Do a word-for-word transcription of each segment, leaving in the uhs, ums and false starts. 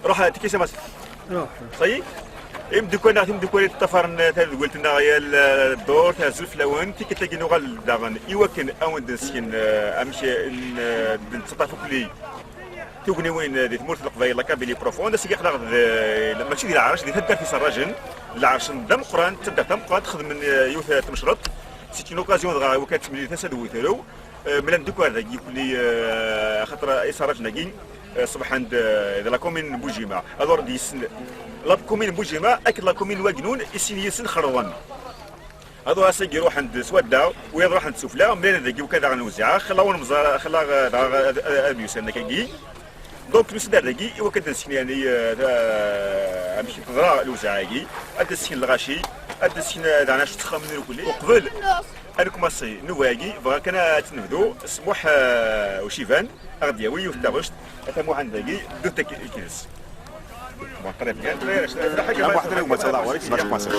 Ruḥ, tiki sama. Ruḥ. Sayi? Imdukal neɣ timdukal i yeṭṭafaren tadwilt-nneɣ yal, eh, ddurt, azul fell-awen. Tikkelt-agi nuɣal daɣen i wakken ad wen-d-nesken, eh, amek, eh, n, eh, d-nettaṭṭaf akli tugniwin, eh, di tmurt n Leqbayel, la Kabylie profonde. Ass-agi aql-aɣ d, eh, mačči di Lɛerc, di taddart Iserrajen. Lɛerc d ameqqran, d taddart tameqqrant, xedmen, eh, yiwet, eh, tmecreḍt. C'est une occasion dɣa i wakken ad temlil tasa d wetru. Eh, mlan-d akk ar dagi kulli, eh, axaṭer iserrajen-agi, eh, ṣebḥen-d, eh, di la commune n Bujima. Alors, di s-, la commune n Bujima akked la commune n Wagnun, i sin yid-sen xerḍen. Alors, ass-agi ruḥen-d s wadda, wiyaḍ ruḥen-d sufella, mlan-d dagi wakka daɣen lewziɛa, xilla ur nmeẓẓar, xilla, eh, daɣ, eh, eh, ad yusan akkagi. Donc, nusa-d ar dagi, i wakken ad d-nesken, yani, eh, ta-, amek i teḍra lewziɛa-agi, ad d-nesken lɣaci, ad d-nesken, eh, daɣen acu ttxemmen irukli. Uqbel ad nkumaṣi nnuba-agi, bɣiɣ kan ad tt-nebdu s Muḥ, eh, Uciban, ad ɣ-d-yawi yiwet n taɣect, a tamuḥend dagi, ddut-ak yid-s. Bon, très bien. Am waḥed n gma ttawḍeɣ ɣur-k, ma tqaseḍ.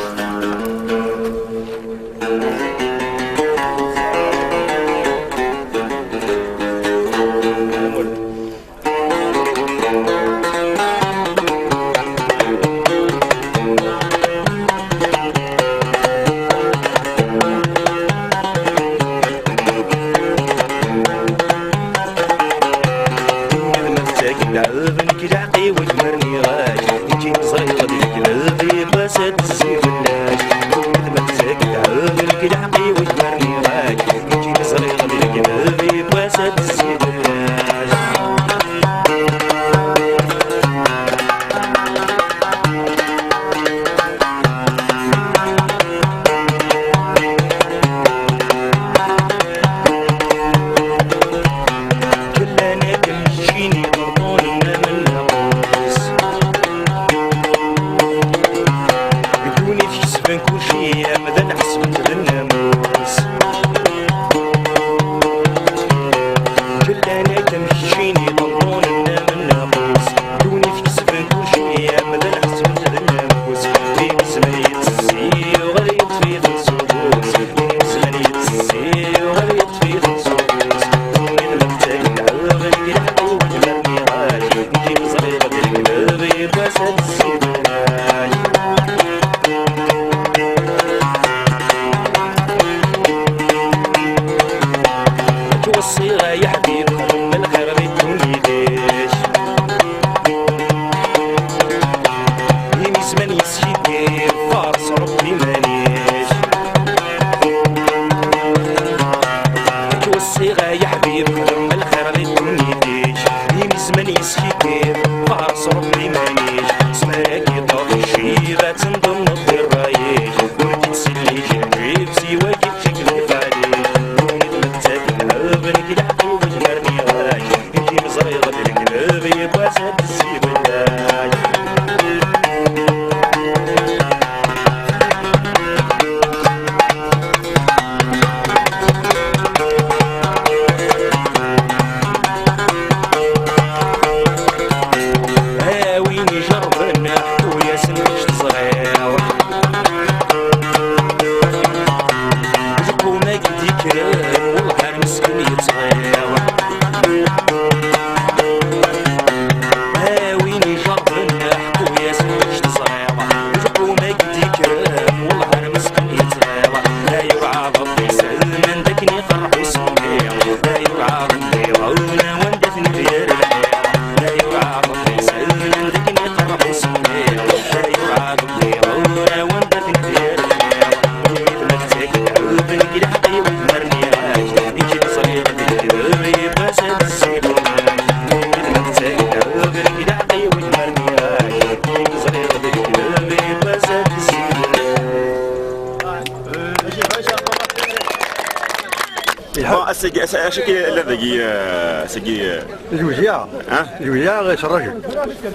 Bon, ass-agi, ass-, acu akka llan dagi, eh, ass-agi, eh? Lewziɛa. Ah? Lewziɛa ɣer Iserrajen.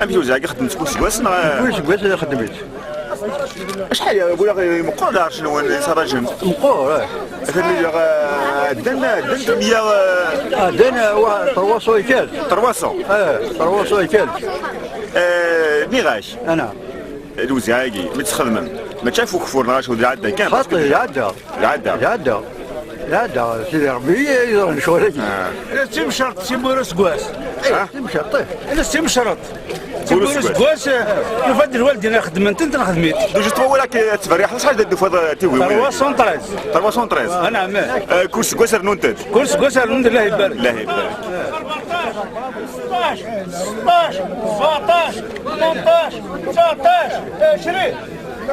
Amek lewziɛa-agi xeddmen seg useggas neɣ, eh? Seg useggas ad xeddmen. Acḥal, eh, wala, eh, meqqer lɛerc-nwen Iserrajen? Meqqer, eh. Atan, eh, ddan, ddan meyya, eh? Ah, ddan, eh, wa-, trois cents et quelques. Trois cents? Eh, trois cents et quelques. Eh, nniɣ-ak. Ana. Lewziɛa-agi, mi tt-txedmem, mačči ɣef ugeffur neɣ acu, d lɛadda kan? Xaṭi, d lɛadda. D lɛadda. D lɛadda. Ɛada, Sidi Ṛebbi i yeḍran ccɣel-agi. Ah. Ala d timcerḍt, timura seg wass. Timcerḍt, eh. Ala d timcerḍt. Timura seg wass, eh, nufa-d lwaldin xeddment-tent, nexdem-itt. Donc, justement, wala-k, eh, ttberriḥ, acḥal d-tufiḍ, eh, tiwwin? Trois cent treize. Trois cent treize. Ah, naam. Eh, kul seg wass rnunt-d. Kul seg wass rnunt-d, Allah ibarek. Allah ibarek. Sṭac, sṭac, sbaṭac, tmenṭac, tseɛṭac, ɛecrin,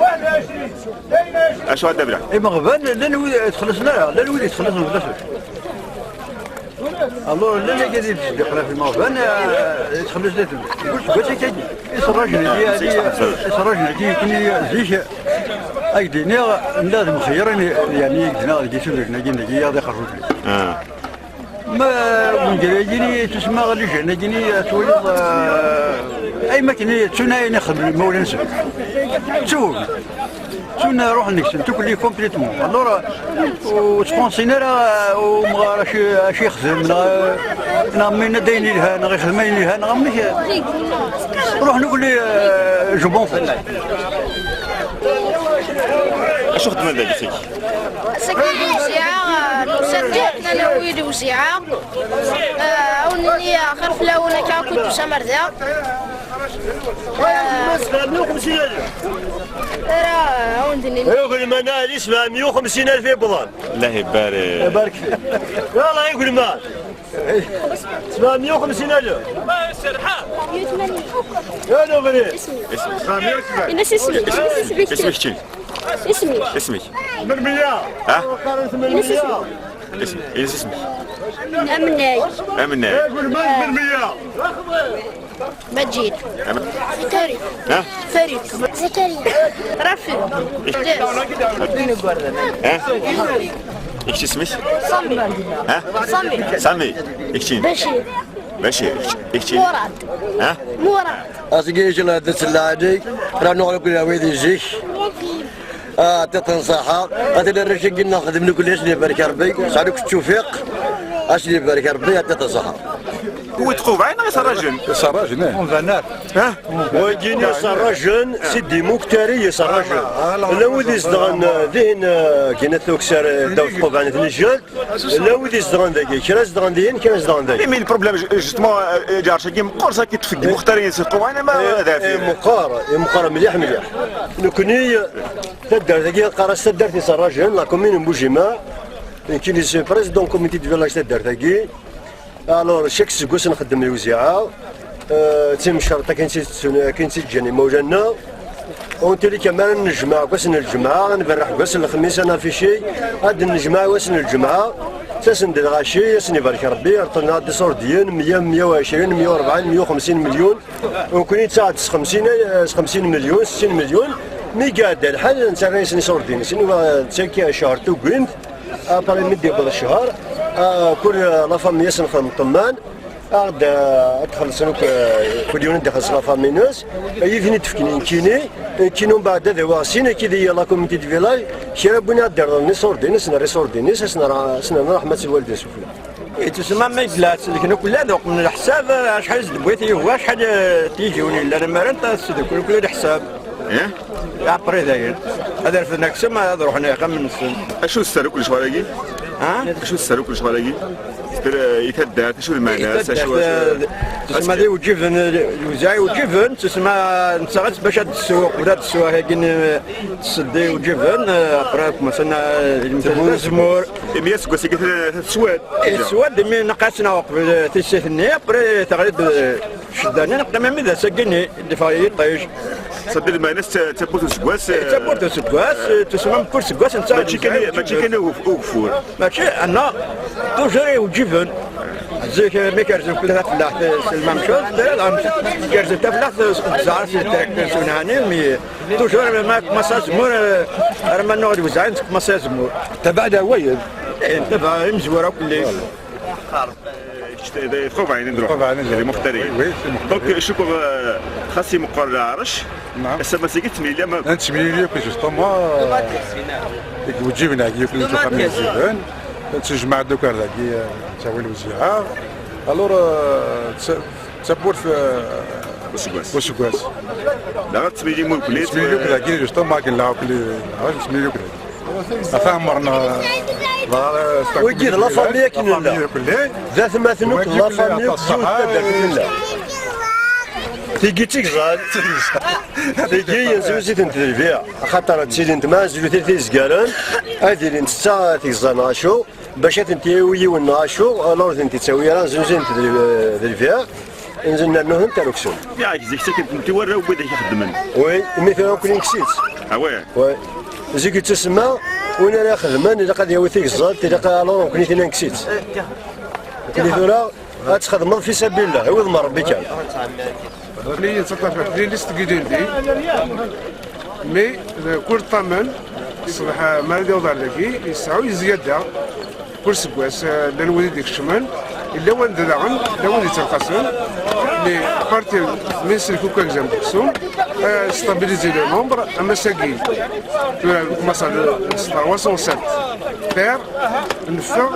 waḥed u ɛecrin. Acu ara d-abra? Imeɣban, llan wid ur ttxelliṣen ara, llan wid yettxelliṣen fell-asen. Alors, llan yagi di tseddiq ɣef imeɣban, eh, yettxelliṣen-iten. Kul seg wass akka-agi. Iserrajen-agi, iserrajen-agi, yekken zik, ad k-d-iniɣ, nella d mxeyyiren, yani, i yedna deg isudren-agi, dagi, ad iqerru fell-i. Ah. Ma wengir-agi-ni, tusma ɣlijan-agi-ni, ad twaliḍ, eh, ay makken i ttun ayen ixeddmen imawlan-nsen. Ttun. Ttun ruḥen deg-sen tukli complètement. Alors, ur sponsin ara, eh, umɣar acu, acu ixdem, neɣ, neɣ minna d ayen yelhan, neɣ ixdem ayen yelhan, neɣ amek, eh, ruḥen ukli, eh, jubunfen. Acu xeddmen dagi? Ass-agi d lewziɛa, eh, nusa-d, nella wid lewziɛa. Eh, awen-nini, eh, xir fell-awen akka akk i d-tusam ar da. Eh, ara, eh, awen-d-nini. Igelman-a, sebɛemya u xemsin alef i yewwḍen. Allah ibarek. Ibarek fik. Yalla, igelman. Sebɛemya u xemsin alef. Yalla, ɣri. Ini-as isem-ik. Isem-ik keččini? Isem-ik? Isem-ik? Melmiya. Ha? Ini-as isem-ik. Isem-, ini-as isem-ik. Amnay. Amnay. Igelman, melmiya. Majid. Am-, Farid. Ha? Farid. Zakariya. Rafi. Ha? Ikti isem-ik? Sami. Ha? Sami. Sami. Ikti. Bacir. Bacir. Ikti. Murad. Ha? Murad. Asigi ijla d tselɛani, ranu ɣer kul awid izik. Ah, tiṭ n ṣaḥa. Atan arrac-agi nneɣ xedmen akk, ad sen-ibarek Rebbi. Sɛan akk ttewfiq. Ad sen-ibarek Rebbi, a tiṭ n ṣaḥa. Wi tqubaɛin neɣ iserrajen? Iserrajen, eh. Tqubaɛin. Ha? Wagini iserrajen, si Dimuktari iserrajen. Ala, ala, ala. Llan wid izedɣen, eh, dihin, eh, gina tuksar, eh, ddaw tqubaɛin n Tnijel. Llan wid izedɣen dagi, kra zedɣen dihin, kra zedɣen dagi. Imi le problème, ju-, justement, eh, lɛerc-agi meqqer, saki tfegg Muxtar-in si tqubaɛin, ama d affaire. Eh, meqqer, eh, meqqer mliḥ, mliḥ. Nekni, eh, taddart-agi, qqar-as taddart iserrajen, la commune n Bujima. Nekini, c'est président comité de village taddart-agi. Alors, chaque seg wass nxeddem lewziɛa, eh, d timcerḍt akken tt-, akken tt-ǧǧan imawlan-nneɣ. Untili kan ara nnejmaɛ deg wass n lǧemɛa, ad nberreḥ deg wass n lexmis, ad nafici, ad d-nnejmaɛ deg wass n lǧemɛa, ttasen-d lɣaci, ad sen-ibarek Rebbi, rṭel-aɣ-d iṣurdiyen, meyya, meyya u ɛecrin, meyya u rebɛin, meyya u xemsin melyun. Ukni ttaɣ-d s xemsin, eh, s xemsin melyun, settin melyun, mi iɛedda lḥal, nettarra-yasen iṣurdiyen-nsen, wa, ttakki ccher tugimt, Après, mi d-yewweḍ ccher, ah, kul, ah, la famille ad sen-xedmen ṭṭemman, aɣ-d, ah, ad xellṣen akk, ah, kul yiwen ad ixelleṣ la famille-ines, ad iyi-ten-id-fken nekkini, nekkini umbeɛd ad awiɣ sin, akka di la communauté de village, kra n win ad d-irḍen iṣurdiyen-is, nerra iṣurdiyen-is, ad sen-nerra, ad sen-nerra ṛṛeḥma s lwaldin sufella. Ittusemma ma yella tselken akk llan, uqmen leḥsab, acḥal i s-d-tewwi tyuga, acḥal, eh, n tigiwin yellan, amar ad tessedkel akk leḥsab. Eh? Après dayen, ad rfden aksum, ad ruḥen ixxamen-nsen. Acu tesser akk lecɣal-agi? Ha? Acu tesser akk lecɣal-agi? Tesser, eh, i taddart, acu d lmeɛna-s, acu, eh, tesma d iwǧiben, eh, lewziɛ iwǧiben, tesma nettaɣ-tt bac ad d-tessu, qbel ad d-tessu, hagin, eh, tesseddi iwǧiben, eh, après, commencen, eh, ilmend azemmur. Imi aseggas-agi teswad. Eh, teswad, imi naqas neɣ uqbel, eh, tissit-nni, après, teɣli-d, eh, Ccedda-nni neqqim armi d ass-agi-nni, d-iffeɣ yiṭij. Ṣaddi lmeɛna-s d tawwurt n useggas, eh, d tawwurt n useggas, eh, tusma mkul seggas netta mačči kan, mačči kan ugef-, ugeffur. Mačči, anna, toujours iwǧiben. Zik, eh, mi kerzen fell-as tafellaḥt, eh, c'est la même chose, eh, kerzen tafellaḥt, eh, tzɛar si traktur s unhani, mi toujours, eh, ma tmaṣa azemmur, eh, arma nuɣ d wezɛin, tmaṣa azemmur. Tabaɛda wayeḍ. Eh, tabaɛ imezwura kulli. Voilà. Kečč d, d Tqubaɛin i d-ruḥ. Tqubaɛin i d-ruḥ. D Muxtari. Oui, oui, c'est Muxtari. Donc, cukkeɣ, euh, xas i meqqer lɛerc, naam, ass-a ma seg-i ttemlili ma- Nettemlili akk, justement, euh, deg iwǧiben-agi akk, nettemlili deg iwǧiben. Nettejmaɛ-d akk ar dagi, euh, nettawi lewziɛa. Alors, euh, d ta-, d tawwurt, euh, useggas. Useggas. Daɣ ad tettemlilim akk, nettemlili akk dagi, justement, akken la akk, nettemlili akk dagi. Ata ɛemmren, euh, Wigi d la famille akken nella. D atmaten akk d la famille akk yiwet taddart akken nella. Tigi d tigẓal. Tigi nzuz-itent d lbiɛ. Axaṭer ad ttilint ma nzuz-itent izgaren, ad ilint setta tigẓal neɣ acu, bac ad tent-yawi yiwen neɣ acu, alors ur tent-ittawi ara, nzuz-itent d l-, d lbiɛ. Nzul nernu-tent ar uksum. Yaɛni zik sakin nti warraw n wid i ixeddmen. Oui, imi tura akk nekkes-itt. Ah ouais. Oui. Zik yettusemma, win ara ixedmen, ilaq ad yawi tigẓalt, ilaq alors nekkni tina nekkes-itt. Nekkni tura, ad txedmeḍ fi sabilillah, iwid ma Rebbi kan. Nekkni nettaṭṭaf fi list n yilindi. Mi, d kul ṭṭamen, ṣṣbeḥ, mi ara d-yaweḍ ar dagi, yesɛu i zzyada. Kul seggas, eh, llan wid i d-ikecmen, yella wanda daɣen, llan wid yettelqasen, mais à partir mi nsellek akk agzam deg uksum, eh, stabiliser le nombre, am ass-agi, tura, nessaweḍ ar trois cent sept paires, neffeɣ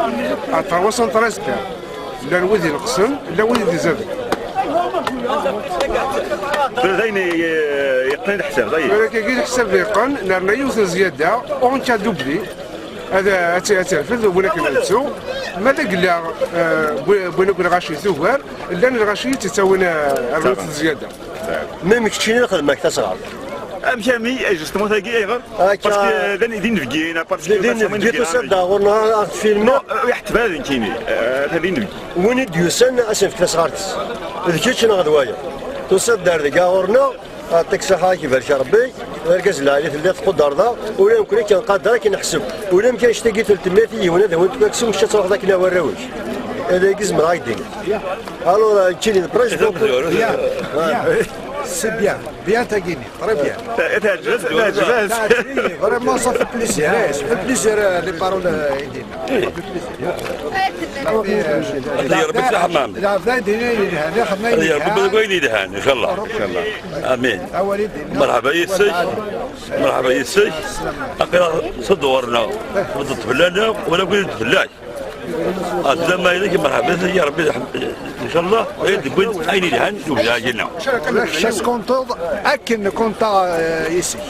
à trois cent treize paires. Llan wid ineqsen, llan wid izaden. Tura d ayen i, i, yeqqnen leḥsab, d ayen. Tura kagi leḥsab yeqqen, nerna yiwet n zzyada, en cas d'oubli. Ad, ad, ad terfed, win akken ad ttu. Ma d agella, eh, win, win akken lɣaci tugar, llan lɣaci i tt-ittawin, eh, rrut zzyada. Même keččini lxedma-k tasɣart. Amek a mi, justement, tagi, ayɣer? Akka. Parce que d, d inebgiyen, parce que d, d inebgi, tusa-d ɣur-neɣ, ad ɣ-tfilmeḍ. Non, euh, yeḥteb ad nekkini, euh, d inebgi. Win i d-yusan, ad s-nefk tasɣart-is. D kečč neɣ d wayeḍ. Tusa-d ar deg ɣur-neɣ, Yeɛṭik ṣṣeḥḥa, ad k-ibarek Rebbi, d argaz lɛali telliḍ tquddreḍ-aɣ, ula d nekkni ad k-nqader, ad k-neḥseb. Ula d nekk annect-agi telt miya i yiwen ad awint aksum, kečč ad truḥeḍ akken a warraw-ik. Ad ak-izemreɣ ad k-d-iniɣ. Alors, euh, nekkini d presque. Bien, bien. C'est bien. Bien, tagini. Très bien. Teɛǧeb-as, teɛǧeb-as. Vraiment, ça fait plaisir. Hein, ça fait plaisir, euh, les paroles, euh, i d-yenna. Ça fait plaisir. Rebbi s leḥmam. Rebbi s leḥmam. Rebbi s leḥmam. Rebbi s leḥmam. Amin. Merḥba yis-k. Merḥba yis-k. Aql-aɣ s ddwar-nneɣ. Ur d-tfella-nneɣ, wala win d-fella-k. Aslam-a-inek, merḥba yis-k, ya Rebbi, ncallah, ad d-wwin ayen yelhan, yebda-agi-nneɣ. Ulac ad tkunṭeḍ akken kunṭaɣ, eh, yis-k.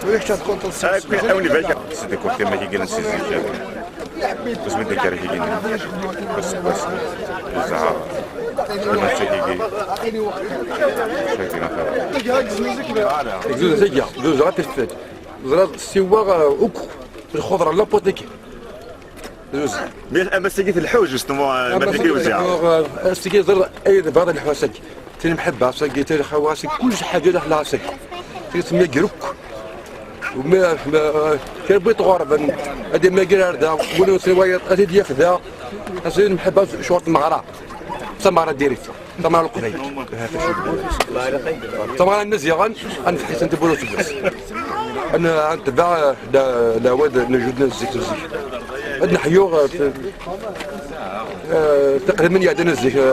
Ulac ad tkunṭeḍ s yis-k. Akken, awen ibarek. C'est des cours qui m'ont gagné ces études. Asmi d-ikker-agi-nni, aseggas, zzheṛ, lmut-agi, cagi. Zuzeɣ, zuzeɣ, ad tefted. Ẓriɣ, siwa, uh, akk lxeḍra n la poteque. Zuzeɣ. Mais am ass-agi tleḥḥu, justement, uh, ma tagi tleḥḥu, uh, ass-agi ẓriɣ, ay, tebɣiḍ ad leḥḥu ass-agi. Tin mḥebba, ass-agi, tin lxawa, ass-agi, kullec ḥaǧa d aḥla ass-agi. Tin temyager akk. Kra n win tɣurben, ad yemmager ar da, win ur nesri wayeḍ, ad t-id-yaf da. Ass-agi lemḥebba, ccɣel n tmeɣra. D tameɣra direct, d tameɣra n Leqbayel. D tameɣra n Imaziɣen, ad nefḥisen tibbura useggas. Ad n-, ad netbeɛ, eh, la, lɛawed n lejdud n zik, n zik. Ad neḥyu, eh, t-, eh, tiqdimin iɛeddan n zik, eh,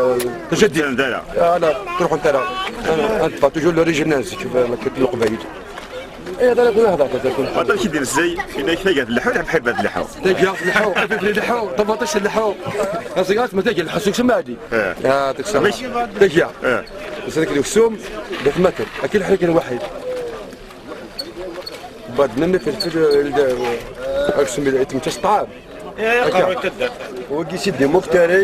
tajaddit. Ala, truḥent ara. Ad, ad netbeɛ toujours l'origine n zik, eh, n Leqbayel. Ihi, d acu ara kun-hḍeṛ, d acu ara kun-hḍeṛ. Baṭel ki d-nessay, inna-k taga tleḥḥu, tḥebḥiba tleḥḥu. Taga tleḥḥu, afifli leḥḥu, ṭabaṭic leḥḥu. Aẓiɣas ma taga leḥḥu, seg smaɛdi. Eh. Ah, deg smaɛdi. Taga. Eh. Ass-agi d aksum, d atmaten. Akk leḥḥu kan waḥid. Bad nami filfil, eh, aksum, eh, itemtas ṭṭɛam. Akka. Wagi si d-imuktari,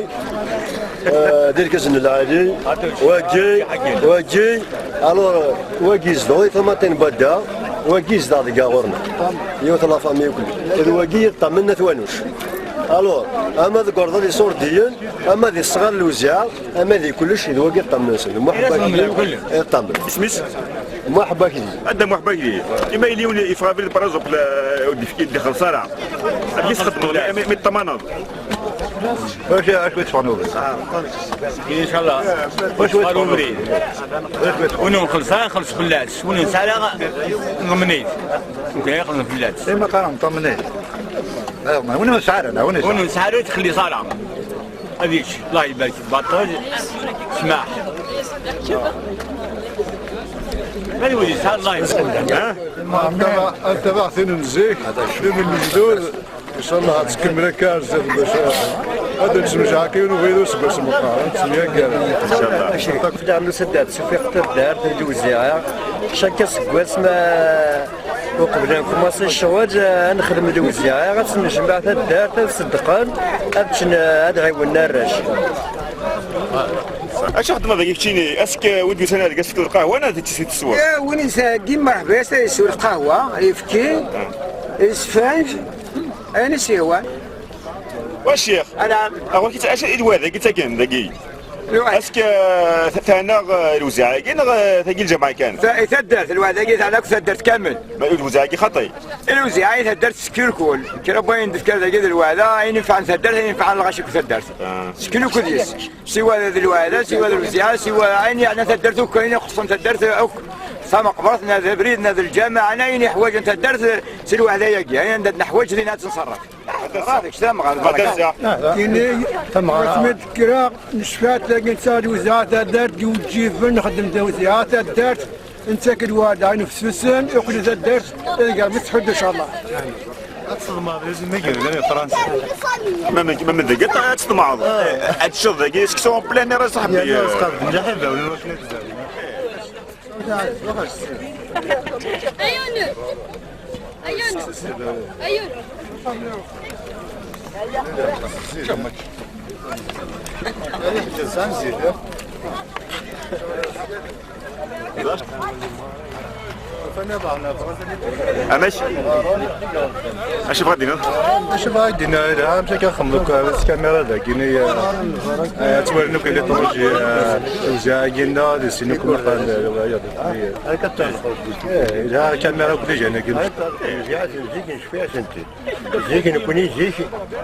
eh, d irgazen n lɛali, wagi, wagi, alors, wagi yezdeɣ i tamaṭi n Badda, wagi yezdeɣ deg ɣur-neɣ. Yiwet n la famille akk. D wagi yeṭṭamen At Wanuc. Alors, ama deg urḍel iṣurdiyen, ama di ṣṣɣar n lewziɛa, ama di kullec, d wagi yeṭṭamen-nsen. Muḥebba yeṭṭamen. Isem-is? Muḥebba Akdi. Adda Muḥebba Akdi. Ima yili yiwen yeffeɣ abrid, par exemple, eh, ur d-yefki, ur d-ixelleṣ ara. Amek i s-txeddmeḍ mi, mi, mi ṭṭamaneḍ? Acu, acu i teffɣen ubrid? Inchallah. Acu i teffɣen ubrid? Win ur nxelleṣ ara, nxelleṣ fell-as. Win ur nesɛi ara, nḍemmen-it. Nekk ara ixellṣen fell-as. Ima qqaren nṭammen-it. Win ur nesɛi ara, win ur nesɛi ara, ur t-ixelleṣ ara. Ad yečč, Allah ibarek, baṭel, ssmaḥ. Ma d wid yesɛan, Allah ibarek. Ha? Ad tabaɣ, ad tabaɣ tin n zik, tin n lejdud. Inchallah ad tkemmel akka ar zdat bac ad nesmejɛa akka yiwen ubrid useggas meqqar, ad nettemyagar. Inchallah. Fdaɣ nusa-d ad sufiɣ taddart n Lewziɛa, cakka seg wasma Uqbel ad nkumaṣi ccɣel, eh, ad nexdem lewziɛa, ad tt-nejmeɛ taddart, ad ṣeddqen, ad ččen, eh, ad ɛiwnen arrac. Acu xeddmeḍ dagi keččini? Est-ce que wid yusan ar deg asefk n lqahwa neɣ d tissit teswa? Eh, win yesɛeggin, merḥba-yas, ad yessew lqahwa, ayefki, isfenj, ayen i s-yehwan. Wa ccix? Anɛam. Acu i lwehda-agi ttaken dagi? Lwehda. Est-ce que, eh, ta-, taneɣ, eh, lewziɛa-agi neɣ, eh, tagi lǧameɛ kan? Ta-, i taddart, lwehda-agi taneɣ akk taddart kamel. Ma lewziɛa-agi xaṭi? Lewziɛa i taddart s kirkul. Kra n wayen d-tefka dagi d lwehda, ayen inefɛen taddart, ayen inefɛen lɣaci akk taddart. Ah. S kirkul yes. Siwa d lwehda, siwa d lewziɛa, siwa ayen yeɛnan taddart akk, ayen iqeṣṣen taddart akk. Tameqbert, neɣ d abrid, neɣ d lǧameɛ, neɣ ayen yeḥwaǧen taddart, s lwehda-agi. Ayen anda neḥwaǧ din ad tt-nṣerref. Ɣer kečč tamɣart, barka. Ini, asmi d-kkreɣ, necfa-tt dagi, netta d lewziɛa taddart, d iweǧǧiben, nxeddem d lewziɛa taddart, nettak lwehda, nefsusen, iqqel taddart, ad iger mi tḥudd, incallah. Ad tḍemɛeḍ, d acu i yegren i Fransa? Ma, ma, ma, ma dagi, ad tḍemɛeḍ. Ad teččeḍ dagi, seksu en plein air, a ṣaḥbi. Yerna asqaf d mliḥ, ibawen i wakken ad tezrew. Ayun! Ayun! Ayun! Amek? Acu bɣa d-tiniḍ? Acu bɣa d-iniɣ, ila, amek akka xemmeḍ akk s kamira dagi, ni, eh, eh, ttwalin akk les étrangers, eh, lewziɛa-agi-nneɣ, di sin akk meqqar, eh, eh, ila kamira akk di jana-agi. Zik ncfi-asent-id. Zik nekni, zik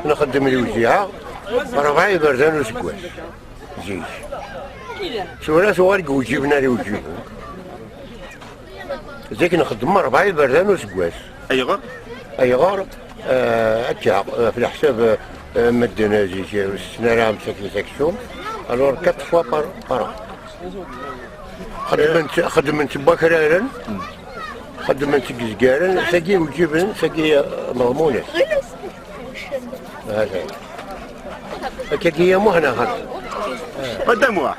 nxeddem lewziɛa, rebɛa iberdan useggas. Zik. Tura tuɣal deg iwjiben ar iwjiben. Zik nxeddem rebɛa iberdan useggas. Ayɣer? Ayɣer? Eh, akka, eh, ɣef leḥsab, eh, medden, eh, zik, eh, ur setten ara amsakit aksum. Alors, quatre fois par, par an. Xeddmen-tt, xeddmen-tt n wakraren, xeddmen-tt deg izgaren, tagi iwjiben, tagi, eh, meḍmunen. Hada. Akkagi ya Muḥ neɣ xaṭi? Madame Muḥ,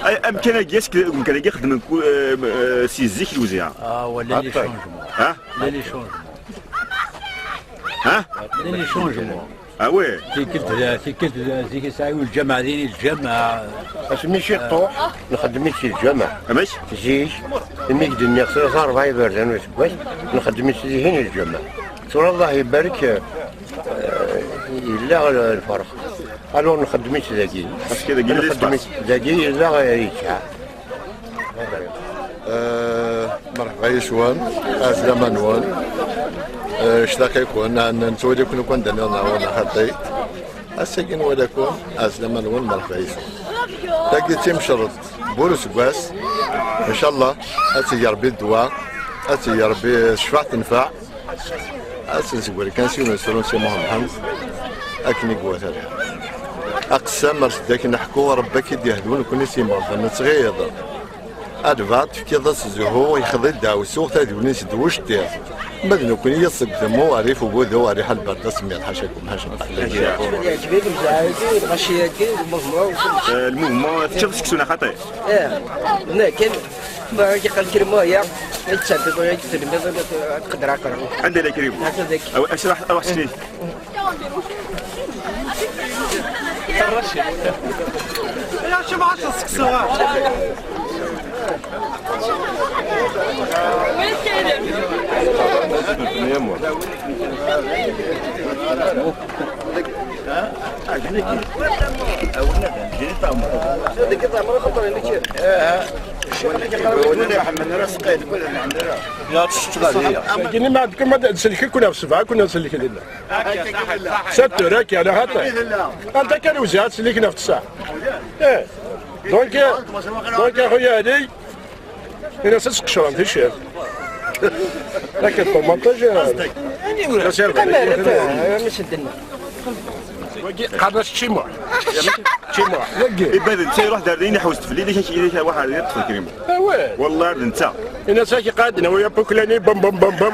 ay, amkan-agi, est-ce que amkan-agi xeddmen ku-, eh, eh, si zik lewziɛa? Ah, wala les changements. Ha? Wala les changements. Ha? Wala les changements. Ah ouais. Tikkelt, tikkelt, zik isɛi lǧameɛ din, lǧameɛ. Asmi ciṭuḥ, nxeddem-itt si lǧameɛ. Amek? Zik, imi i k-d-nniɣ tlata rebɛa iberdan useggas, nxeddem-itt dihin i lǧameɛ. Tura Allah ibarek, eh, yella lferq. Alors nxeddem-itt dagi. Parce que dagi yella nxeddem-itt dagi, yella, eh, yesɛa. Eh, merḥba yes-wen, ɛeslama-nwen. Eh, cctaq-iken, nettwali-ken akk anda nniḍen ɣer xaṭi. Ass-agi nwala-ken, ɛeslama-nwen, merḥba yes-wen. Tagi d timcerḍt, bur useggas, ncallah, ad teg Rebbi ddwa, ad teg Rebbi ccfaɛ tenfeɛ. Ad s-nsegri kan s yiwen usefru n Si Muḥ Mḥend, akken i iwata lḥal. Aqessam ar s-d-ak-neḥku, Rebbi ad k-id-yehdu, nekkni s imeɣban nettɣiḍ. Albaɛḍ tefkiḍ-as zzhu, yexḍi-d ddeɛwessu, taduli-s d wucṭiḍ. Ma d nekkni, yiḍes deg utemmu, rrif ugudu, rriḥa n lberd, asemmiḍ, ḥacakum, ḥacakum. Yeɛjeb-ik umzeɛɛu-agi, lɣaci-agi, lmuvmu? Eh, lmuvmu, teččiḍ seksu neɣ xaṭi? Ih, nekk, ma yeqqel kra ma ya, yettɛeddi tura, yettɛeddi, ad qedreɣ aqerru. Anda la krim? Ata dak. Aw, acu raḥ, aw, aḥsini. Ya, شوف عشرة سكسوات. يا تشتغل هي. Kini ma għandkom ma d-selkil kuna f-sebɛa kuna selkil illa. Sattur akka ala xaṭi. Anta kan uziɛa tselkil f-tesɛa. Eh. Donc, donc, a xuya Ali, ina s-sqecren ticcert. Akken ṭumaṭic, eh, la sirda. Wagi, qqaren-as ččimuḥ. Ččimuḥ. Wagi. Ibaden, netta iruḥ dar din, iḥewwes teflili, kak, kak, waḥed, yeṭṭef lkrim. Awal. Wallah, d netta. Ina saki qad, nawi apuklani, bam, bam, bam, bam.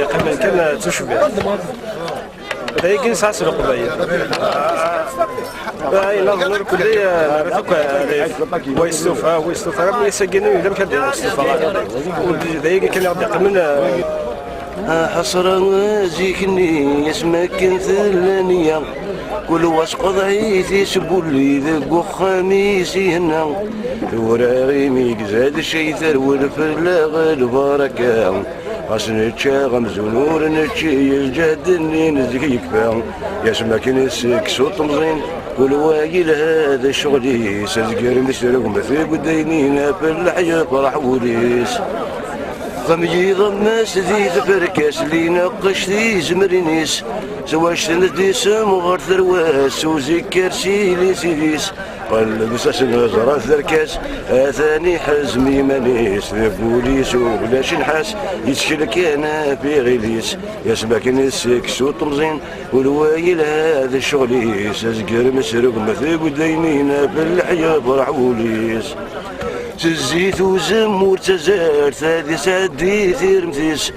d-iqqimen kan, eh, d tucbiḥt. D ayagi nesɛa s Leqbayel. Ayen aḍen ur kulli, eh, nerra-t akk, eh, rrif. Wa yestufa, wa yestufa, ara mi yessagin, yella amek ad d-yestufa. D ayagi kan i ɣ-d-iqqimen, eh. Aḥeṣra zik-nni, asmi akken tella nniya, kul wa s qeḍɛit-is, bulli deg uxxam-is ihenna. Tura imi yegza-d cci, terwel fell-aɣ lbaraka. Ɣas nečča amzun ur nečči, lǧehd-nni n zik yekfa. Yasmi akken i s-tekkes utemẓin, kul wa yelha d ccɣel-is, azger mi s-tregmet deg udaynin, ɣef leḥya yefreḥ wul-is. Ɣem yiḍemmes di tferka-s, li neqqec tizemrin-is, s wac tendisem ɣer terwas, s uzikker s ilis-is. Qelleb s asen ẓrat d arkas, atan iḥezm iman-is, deg wul-is ulac nnḥas, yettkel kan ɣef iɣil-is. Yasmi akken i s-tekkes utemẓin, kul wa yelha d ccɣel-is, azger mi s-tregmet deg udaynin, ɣef leḥya yefreḥ wul-is. S zzit uzemmur d tazart, ad isɛeddi tiremt-is,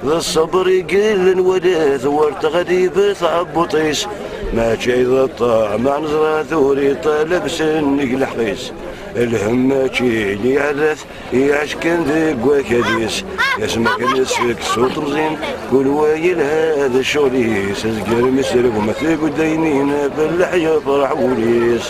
d ṣṣber i yellan wala-t, wer teɣlib tɛebbuṭ-is. Mačči d ṭṭameɛ neẓra-t, ur iṭalab sennig lḥeqq-is. Lhemm mačči i iɛerra-t, iɛac kan deg wakal-is. Yasmi akken i s-tekkes utemẓin, kul wa yelha d ccɣel-is, azger mi s-tregmet deg udaynin, ɣef leḥya yefreḥ wul-is.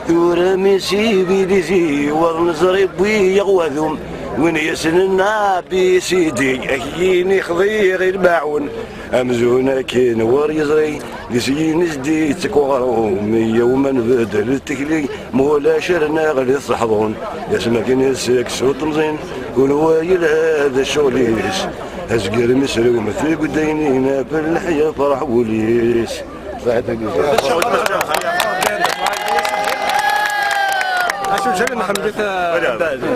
Tura mi s-ibidi zi, war neẓri wwi-yaɣ wahdum, win yessnen A B C D, ak-yini xḍiɣ i lmaɛun. Amzun akken ur yeẓri, di syin i s-d-yettek uɣrum, yyaw ma nbeddel tikli, ma ulac ar naɣli s teḥḍun. Yasmi akken i s-tekkes utemẓin, kul wa yelha d ccɣel-is. Azger mi s-tregmet deg udaynin, ɣef leḥya yefreḥ wul-is. Acu ǧan nḥemmel-it, eh,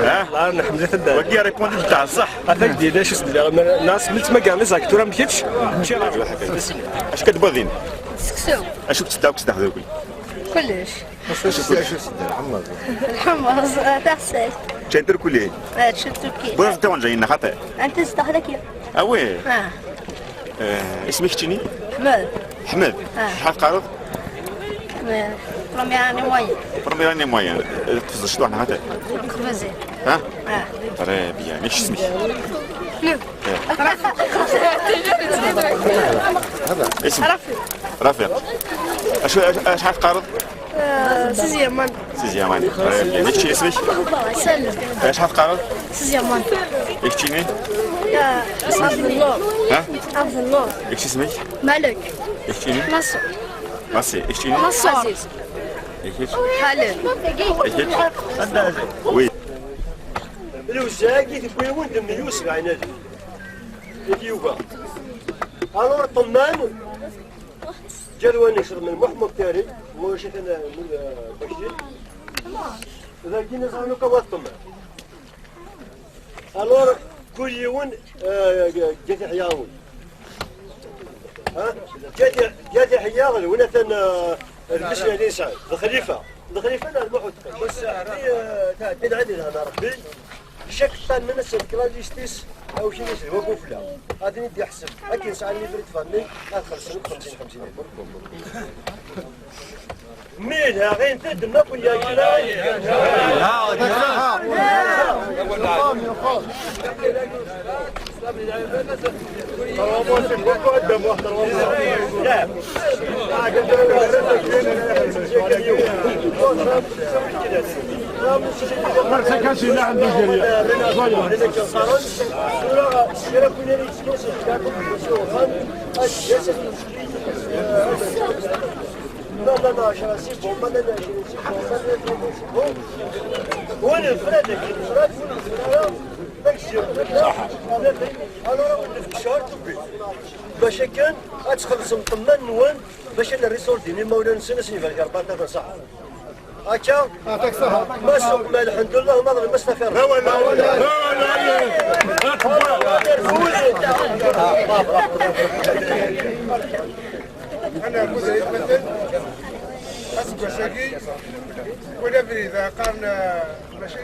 ha? Ah, nḥemmel-it, eh. Wagi répondre t'a ṣṣeḥ. Atak di d acu s-d-, nas mi ttmagaren les acteurs am kečč. Acu kan tebɣiḍ din? Seksu. Acu k-tedda akk s daxel dagi? Kullec. Acu s-, acu s-, lḥemmeẓ. Lḥemmeẓ, eh, taxsayt. Ččan turkuli? Eh, ččan turkuli. Bɣiɣ ad tawen jayin xaṭi. Anta s daxel akya? Ah oui? Ah. Eh, isem-ik keččini? Ḥmed. Ḥmed? Ah. Acḥal teqqareḍ? Eh, première année moyenne. Première année moyenne. Tfeẓ ccḍeḥ neɣ ata? Mazal. Ha? Ah. Très bien. Yak isem-ik? Isem? Rafi. Rafi. Acu, acu, acḥal teqqareḍ? Sixième année. Sixième année. Très bien. Yak isem-ik? Salim. Acḥal teqqareḍ? Sixième année. Yak keččini? Abdel Nour. Ha? Abdel Nour. Yak isem-ik? Malek. Yak keččini? Nasser. Merci. Yak keččini? Nasser. Aziz. Yak kečč? Khaled. Yak kečč? Oui. Lewseɛ-agi tewwi-wen-d meyya u sebɛin alef. Yak yuga. Alors ṭṭemman, ǧǧan win ixedmen Muḥ Muktari, ma ulac atan, euh, Bakir. Dagi neẓra nuka wa ṭṭemman. Alors, kul yiwen, euh, ǧǧat iḥyawen. Ha? Ǧǧat, ǧǧat iḥyawen, win atan, euh, d Messi Ali Saɛid, d Xlifa. D Xlifa neɣ d Muḥ Muktari. Bas, euh, ta-, tin ɛad ilhan Rebbi. Chaque ṭṭan-nsen d la liste-is, awi-t-in d wagufla. Ad ten-id-iḥseb. Akken sɛan les frais de famille, ad xellṣen akk xemsin xemsin. Mi yelha, ɣin tedma kun yakra. Non, non, non, عشرة, c'est bon, pas de عشرين, c'est bon, pas de عشرين, c'est bon. وين الفراد؟ الفراد وين الفراد؟ صح. Alors, وين الفشار؟ باش كان، غتخلص الطمان نوان، باش أنا ريسولدي، لي مولانا نسينا سيفا، يا ربي، صح. هكا؟ يعطيك الصحة. ما سوق ما الحمد لله، ما ظلم، ما استفاد. لا ولا، لا ولا، لا ولا. أنا أقول لك مثل، أسمع شاكي، ولا بريد، قارن، ماشي،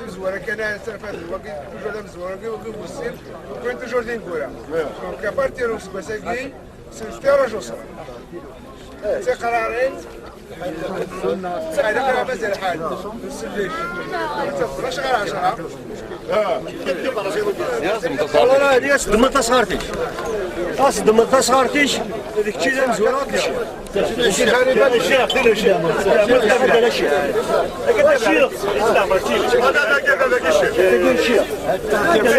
يزور كان سنة فاتت الوقت، توجور هذا مزور، وقت وقت والسير، وكنت توجور دين كورة. دونك، أبارتي روس بساكي، سنستير وجوسر. تقرارين. سعيد، أنا مازال حال. نسليك. عشرة، عشرة. والله لا، هذه أصدم من تصغرتيش. أصدم من تصغرتيش. هذيك تشيل مزورات. الشيخ، الشيخ، الشيخ. الشيخ، الشيخ. الشيخ، الشيخ.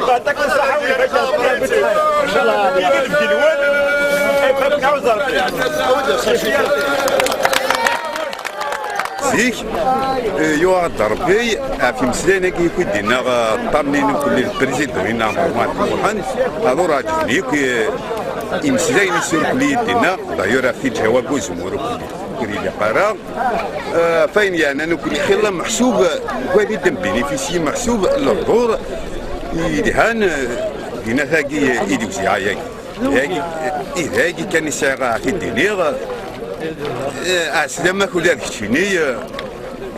يعطيك الصحة ويعطيك الصحة. Zik, eh, yuɣ-d Rebbi ɣef imeslayen-agi yakk i d-yenna, eh, ṭṭamnin kulli d président-inna Muḥend Muḥend, ad ur ɛeǧben yakk, eh, imeslayen-is ur kulli i d-yenna, d'ailleurs ɣef tiǧhawa n uzemmur ur kulli, ur ilaq ara. Eh, fayen yeɛnan ur kulli xilla meḥsub, eh, wali d-, bénéficier meḥsub lehdur yelhan, eh, dinat-agi, eh, i d-iwziɛ-agi. Dagi, i dagi kan i sɛiɣ ad t-id-iniɣ. Eh, ɛeslama-k ula d keččini, eh,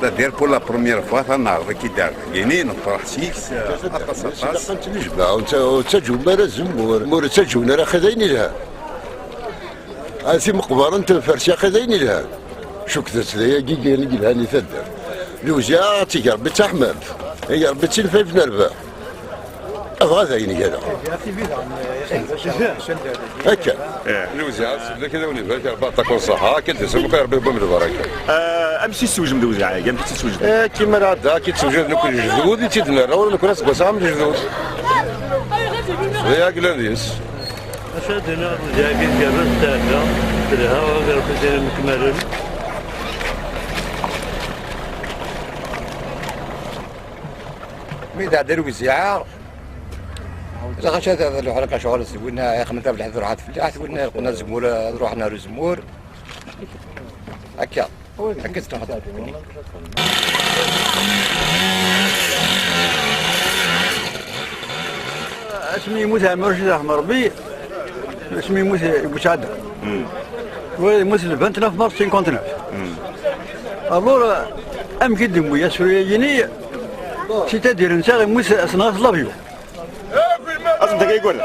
c'est-à-dire pour la première fois, ad neɛreḍ-ik-id ar dagini, nefreḥ seg-s, eh, aṭas, aṭas. Ilaq ad ttnejmaɛ, ur tta-, ur ttaǧǧum ara zemmur, ma ur ttaǧǧun ara xi d ayen ilhan. A timeqbarent n Farsi xi d ayen ilhan. Cukket-tt d ayagi kan i yelhan i taddart. Lewziɛa ad tt-ig Rebbi d taḥmamt, ig Rebbi d tinfayt n rrbeḥ. Abɣa d ayen gala. Akka. Eh, lewziɛa, sebla kra wen ibarek, Rebbi aṭak n ṣṣeḥḥa, akka d-tasem, xir Rebbi wwam lbaraka. Eh, amek i tsewjem lewziɛa-agi? Amek i tt-tsewjem? Eh, kima nɛedda, akka i tsewjed nekk lejdud, i tt-id-nerra, ula nekk aseggas am lejdud. D aya yellan deg-s. Acu ad d-iniɣ, lewziɛa-agi tgerrez, tɛedda, telha, Rebbi ad tt-id-ikemmalen. Mi d-ɛedda lewziɛa, Lɣaci ad, ad ruḥen akka ccɣel s winna ixemmel tabelḥit ad ruḥ ad tfellaḥ, winna ileqqen azemmur ad ruḥen ar uzemmur. Akka. Akka i tettruḥ. Asmi yemmut Ɛmer Racid, raḥma Rebbi, asmi yemmut Bucɛada. Wa yemmut le vingt-neuf mars cinquante-neuf. Alors, amek i d-yewwi asefru-agi-ni, c'est-à-dire netta yemmut, tenɣa-t l'avion. Asen-d akka i yeggra.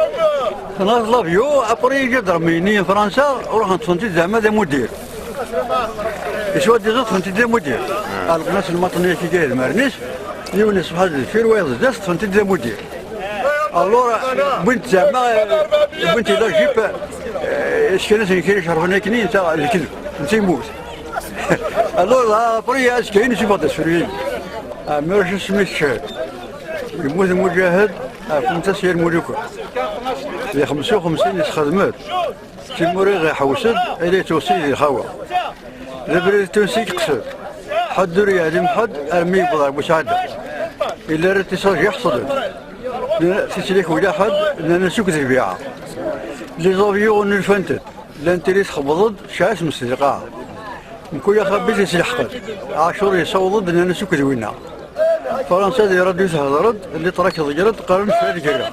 Tenɣa-t l'avion, après iǧa-d Rebbi-nni n Fransa, ruḥen ṭṭfen-t-id zeɛma d amuddir. Yeswa-d iẓid, ṭṭfen-t-id d amuddir. Ɛellqen-as lmaṭni-agi gar idmaren-is, yiwen iṣbeḥ-d deffir, wayeḍ zdat, ṭṭfen-t-id d amuddir. Alors, wwin-t zeɛma, wwin-t la jupe, eh, skan-asen kra icerfen akken, netta d lekdeb, netta yemmut. Alors, après, azekka-ines yewweḍ-d asefru-agi. Ah, mi ara isem-is teched. Yemmut Muǧahed, ah, xemsa s yir Muluka. Di xemsa u xemsin yesxedmet. Timuri ɣ-iḥewsed, ala yettweṣṣi di lxawa. D abrid tunsi yeqsed. Ḥedd ur yeɛlim ḥedd armi yewweḍ ɣer Busɛada. Illa ara tisaǧ iḥeṣlen. Tislek ula ḥedd, nnan-as akk d lbiɛa. Les avions nnulfant-d. Llan tili txebḍ-d, tecɛa tmes di lqaɛa. Mkul axabit yesleḥq-d. Ɛacur yessaweḍ-d, nnan-as akk d winna. Fransa di rradyu tehder-d, litrak tḍegger-d, qqaren kra lgerra.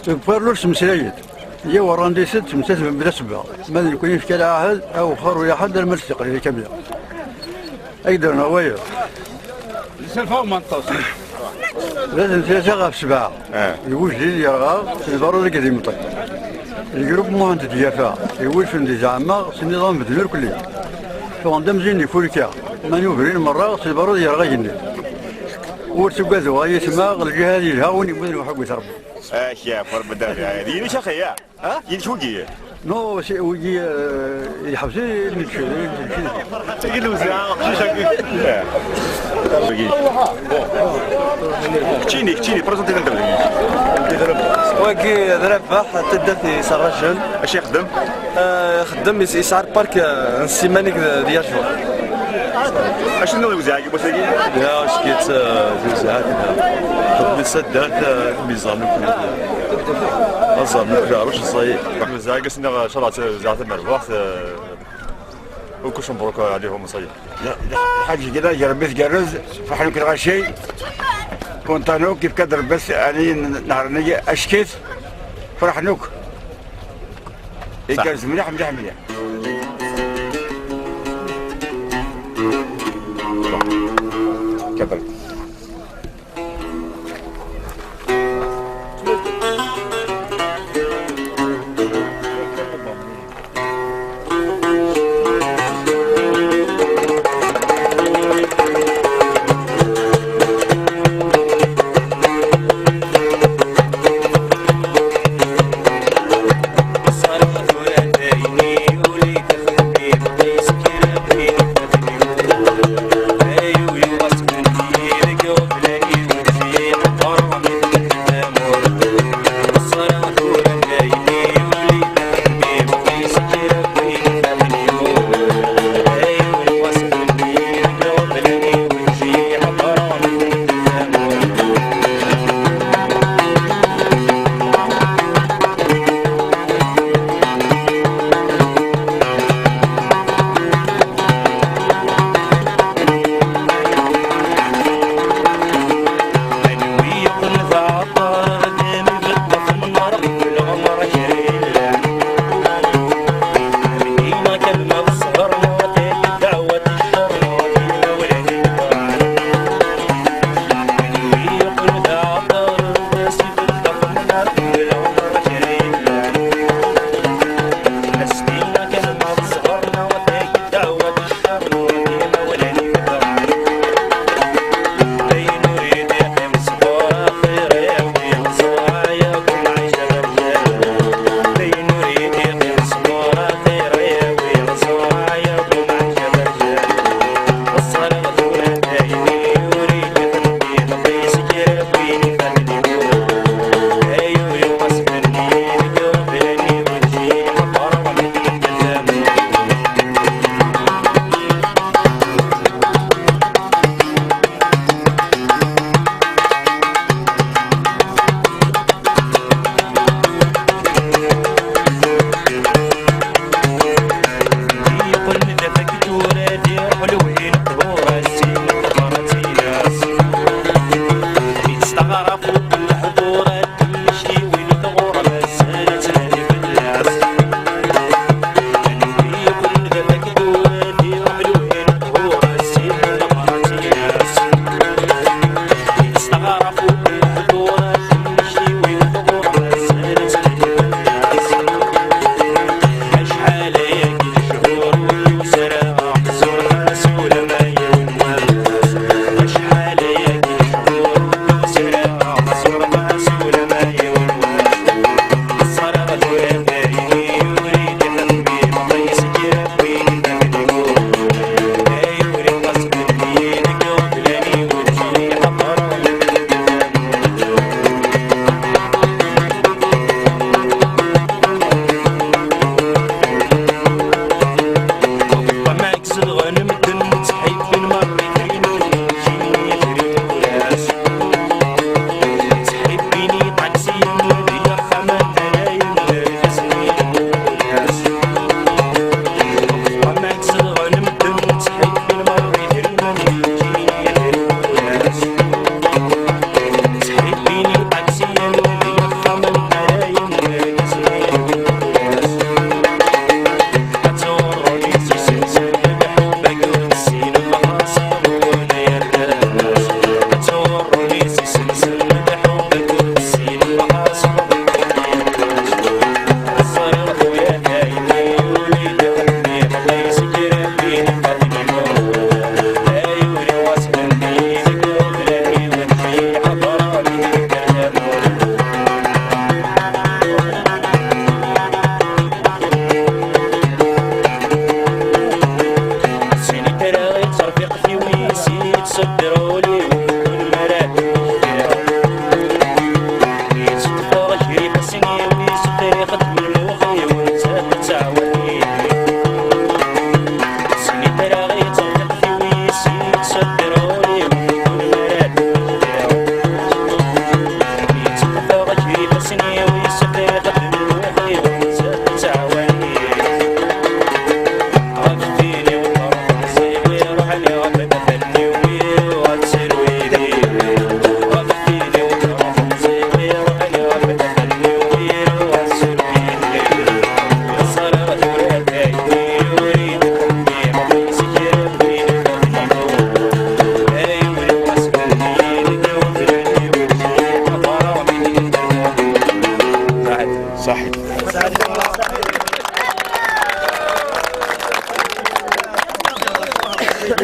Deg uparlus ttmeslayen-d. Yiw rrandis-d ttmeslayen mebla ssebba. Ma d nekkni nefka lɛahed, awexxer ula ḥedd arma d-teqli kamya. Ay d-rneɣ wayeḍ. Iselfa umenṭeṣ. D ass n tlata ɣef sebɛa. Ah. Deg ujdid yerɣa, s lbarud akked imeṭṭi. Lgrub Muḥend Dyafa, iwulfen di zeɛma, s nniḍam bedden irkelli. Ffɣen-d amzun d ifulka, ma nubrin merra, s lbarud yerɣa igenni. Ur tuggadeɣ ay atma, lǧihad yelha, win yemmuten uḥeggit Rebbi. Ak yaf Rebbi ddabeɛ. D yinek axi, ya? Ha? Yinek wigi? Non, c'est wigi, euh, yeḥbes i nekk. Tagi lewzea, aqcic-agi. Wigi. Bon. Keččini, keččini, présentez-nous. Wagi d Rabaḥ, taddart yesɛa rrajel. Acu ixeddem? Euh, ixeddem, yes-, yesɛa park, euh, n ssimanik d, d yacu. Acu tenniḍ lewzea-agi n wass-agi? Ya, acu-tt, euh, lewzea-agi? Xedmen s taddart, euh, miẓan akk. Aẓar n uklarac, ẓẓay. Lewzea-agi ass-nni, ncallah, d lewzea tamerbuḥt, euh, وكلش مبروك عليهم وصاي. Lḥaǧ Gila, Rebbi tgerrez, ferḥen akk lɣaci, kontan akk, yefka-d Rebbi ass-, ani n-, nehṛ-nni ackit, ferḥen akk. Igerrez mliḥ, mliḥ, mliḥ. Kebret.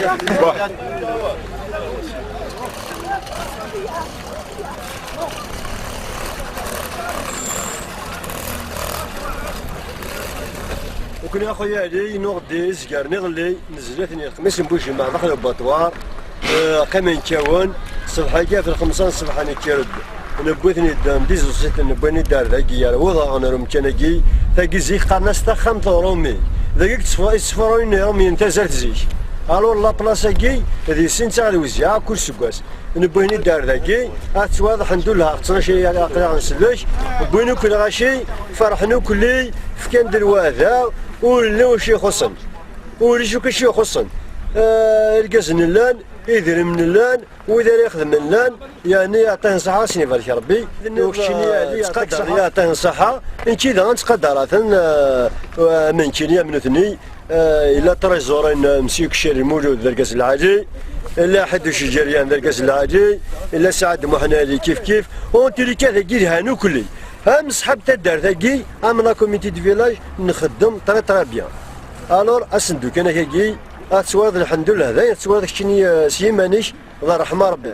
Ukni a xuya Ali, nuɣ-d izgaren iḍelli, nezla-ten i lexmis n Bujima daxel ubaṭwar. Eh, qqimen kkawen, ṣṣbeḥ-agi ɣef lxemsa n ṣṣbeḥ nekker-d. Newwi-ten-id, n dizusit, newwi-ten-id ar dagi, ar wuḍeɣ ɣer umkan-agi. Tagi zik qqaren-as taxxamt n Rumi. Dagi i yettf-, i ttfuṛun Irumyen tazart zik. Alors la place-agi, di sin ttaɣ lewziɛa kul seggas. Newwi-ten-id ar dagi, ad tettwaḍ, ḥemdullah, ɣef ttnac aql-aɣ nsellek. Wwin akk lɣaci, ferḥen akk-li, fkan-d lweɛda, ur llin wacu ixuṣṣen. Ulac akk acu ixuṣṣen. Eh, irgazen llan, idrimen llan, wid ara ixedmen llan, yeɛni aṭṭan ṣṣeḥḥa, ad sen-ibarek Rebbi. U keččini, eh, Ali, ttqadar, aṭṭan ṣṣeḥḥa, nekki daɣen ttqadaraten, eh, am nekkini, am nutni, eh, yella Trizuri n, eh, Mesyu Kcir Lmulud d argaz lɛali, yella Ḥed Uceǧǧeryan d argaz lɛali, yella Saɛid Muḥend Ali kif kif, u n tilika dagi lhan ukli. Am ṣṣḥab taddart-agi, am la communauté de village, nxeddem très très bien. Alors, asendukan akagi, ad tettwaliḍ, lḥemdullah, dayen tettwaliḍ keččini, eh, s yiman-ik, d ṛṛeḥma Ṛebbi.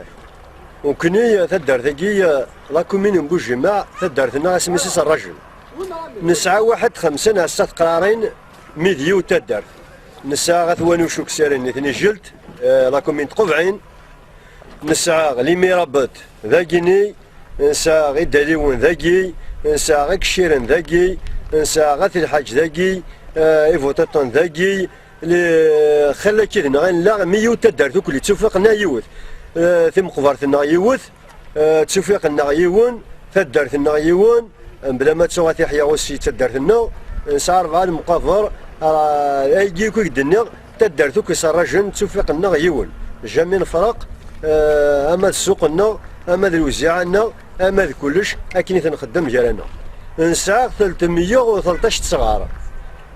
Nekkni, eh, taddart-agi, eh, la commune n Bujima, taddart-nneɣ asmi-s Serrajen. Nesɛa waḥed xemsa neɣ setta teqrarin, mi d yiwet taddart. Nesɛa At Wanuc Uksaren, nitni Jelt, eh, la commune n Tqubɛin. Nesɛa Limirabet dagini, nesɛa Idaliwen dagi, nesɛa Ikciren dagi, nesɛa At Lḥaǧ dagi, eh, Ibuṭiṭen dagi, li-, xilla kid-nneɣ ayen la, mi yiwet taddart ukli, ttufiqen-aɣ yiwet. Eh, timeqbert-nneɣ yiwet, eh, ttufiqen-aɣ yiwen, taddart-nneɣ yiwen, mebla ma ttuɣ At Yeḥya Ussi d taddart-nneɣ, nesɛa rebɛa lemqaber, ah, ayagi akk i k-d-nniɣ, taddart akk iserrajen, ttufiqen-aɣ yiwen. Jamais nefreq, eh, ama d ssuq-nneɣ, ama d lewziɛa-nneɣ, ama d kullec, akken i t-nxeddem gar-aneɣ. Nesɛa telt meyya u tleṭṭac tesɣar.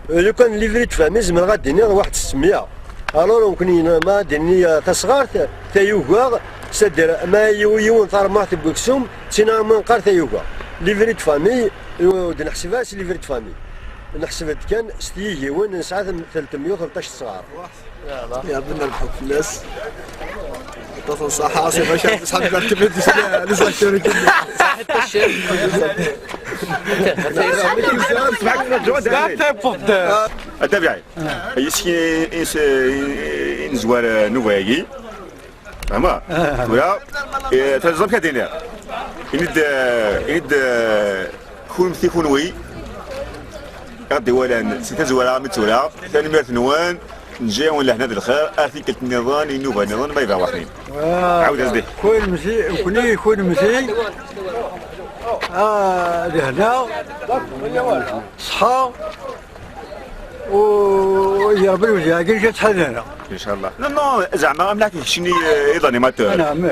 Lukan livret de famille, zemreɣ ad d-iniɣ waḥed setta meyya. Alors, nekkni ma ad d-nini, eh, tasɣart, tayuga, c'est-à-dire, ma yiw-, yiwen tarmaɣt n weksum, d tin arma neqqar tayuga. Livret de famille, ur d-neḥseb ara s livret de famille. Neḥseb-d kan s tyigiwin, nesɛa tem-, telt meyya u tleṭṭac tesɣar. Ya Ṛebbi, nerbeḥ fell-as. Aṭas n ṣṣeḥḥa, c'est vrai, ṣṣeḥḥa, les acteurs. Atabiɛi. Yes-k i, i, i nezwar, eh, nnuba-agi. Fehmeḍ? Tura, eh, teẓriḍ amek ad d-iniɣ. Ini-d, eh, ini-d, eh, kunemti kunwi i ɣ-d-iwalan si tazwara armi d tura. Tanemmirt-nwen, neǧǧa-yawen lehna d lxir, ar tikkelt nniḍen, i nnuba nniḍen, ma yebɣa waḥnin. Ɛawed-as-d. Kunemti, nekkni kunemti, ah, lehna, ṣṣeḥḥa. U ya Ṛebbi, lewziɛa-agi ad tt-ḥadreɣ. Inchallah. Non, non, zeɛma am leɛk keččini, eh, i d animateur. Anɛam.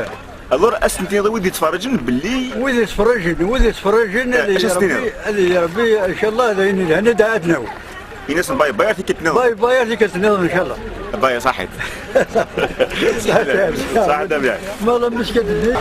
Alors, ad sen-tiniḍ i wid yettferriǧen belli. Wid yettferriǧen, wid yettferriǧen, eh, ad ya Ṛebbi, ad ya Ṛebbi, inchallah, d ayen yelhan ad, ad nawi. Ini-asen bye bye, ar tikkelt nniḍen. Bye bye, ar tikkelt nniḍen, inchallah. Bye, ṣaḥit. Ṣaḥit, a Tabiɛi. Ma la meskint-nni.